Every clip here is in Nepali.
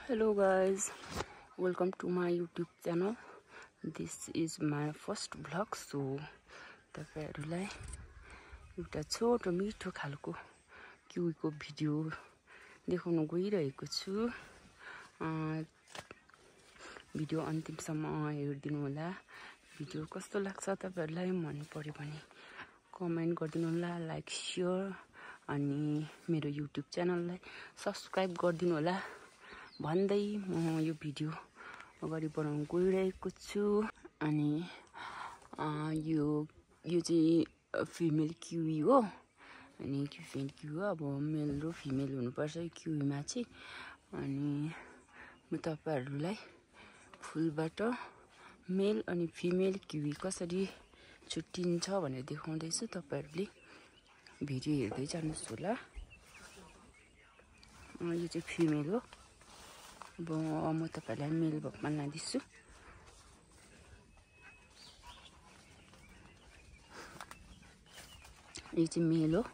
Hello guys, welcome to my YouTube channel. This is my first vlog, so तपाईहरुलाई एउटा छोटो मिठो खालको किवीको भिडियो देखाउन गइरहेको छु। भिडियो अन्तिमसम्म हेरिदिनु होला। भिडियो कस्तो लाग्छ तपाईहरुलाई मन पर्यो भने कमेन्ट गरिदिनु होला, लाइक शेयर अनि मेरो YouTube च्यानललाई सब्स्क्राइब गरिदिनु होला भन्दै म यो भिडियो अगाडि बढाउन गइरहेको छु। अनि यो चाहिँ फिमेल किवी हो। अनि फिमेल किवी अब मेल र फिमेल हुनुपर्छ किवीमा चाहिँ। अनि म तपाईहरुलाई फुलबाट मेल अनि फिमेल किवी कसरी छुट्टिन्छ भनेर देखाउँदै छु। तपाईहरुले भिडियो हेर्दै जानुहोस् होला। यो चाहिँ फिमेल हो। अब म तपाईहरुलाई मेल भकमा लाँदैछु। यो चाहिँ मेल हो।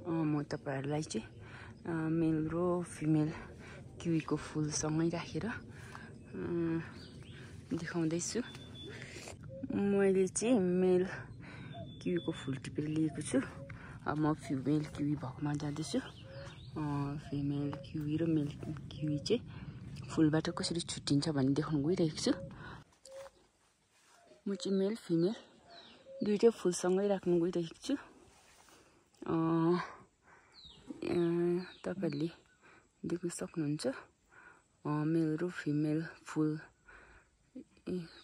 म तपाईहरुलाई चाहिँ मेल र फिमेल किवीको फुलसँगै राखेर देखाउँदै छु। मैले चाहिँ मेल किवीको फुल टिपेर लिएको छु। अब म फिमेल किवी भकमा जाँदैछु। फिमेल किवी र मेल किवी चाहिँ फुलबाट कसरी छुट्टिन्छ भन्ने देखाउन गइरहेको छु। म चाहिँ मेल फिमेल दुईटै फुलसँगै राख्न गइरहेको छु। तपाईहरुले देख्न सक्नुहुन्छ मेल र फिमेल फुल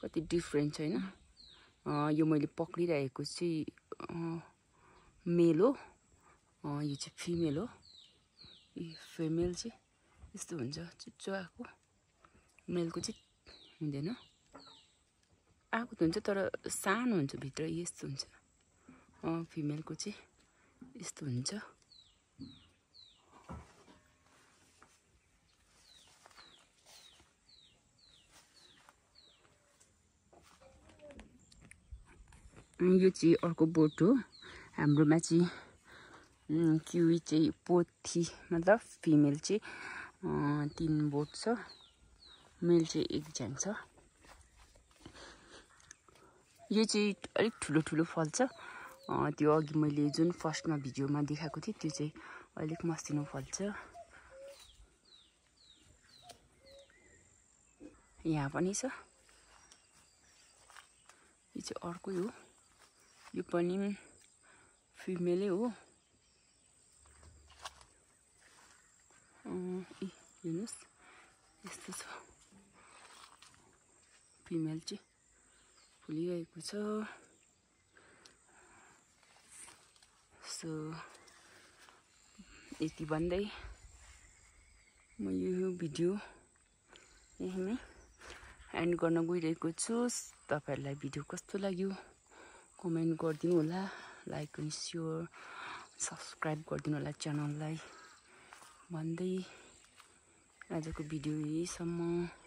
कति डिफरेन्ट छ हैन। यो मैले पक्रिरहेको चाहिँ मेल हो। यो चाहिँ फिमेल हो। फिमेल चाहिँ यस्तो हुन्छ चुच्चो आको। मेलको चाहिँ हुँदैन, आको त हुन्छ तर सानो हुन्छ, भित्र यस्तो हुन्छ। फिमेलको चाहिँ यस्तो हुन्छ। यो चाहिँ अर्को बोट हो। हाम्रोमा चाहिँ किवी चाहिँ पोथी मतलब फिमेल चाहिँ 3 बोट छ, मेल चाहिँ 1 झ्याङ छ। यो चाहिँ अलिक ठुलो ठुलो फल्छ। त्यो अघि मैले जुन फर्स्टमा भिडियोमा देखाएको थिएँ त्यो चाहिँ अलिक मसिनो फल्छ। यहाँ पनि छ। यो चाहिँ अर्कै हो। यो पनि फिमेलै हो। हेर्नुस् यस्तो छ। फिमेल चाहिँ फुलिरहेको छ। सो यति भन्दै म यो भिडियो यहीँमै एन्ड गर्न गइरहेको छु। तपाईहरुलाई भिडियो कस्तो लाग्यो कमेन्ट गरिदिनु होला, लाइक अनि शेयर सब्स्क्राइब गरिदिनु होला च्यानललाई भन्दै आजको भिडियो यहीसम्म।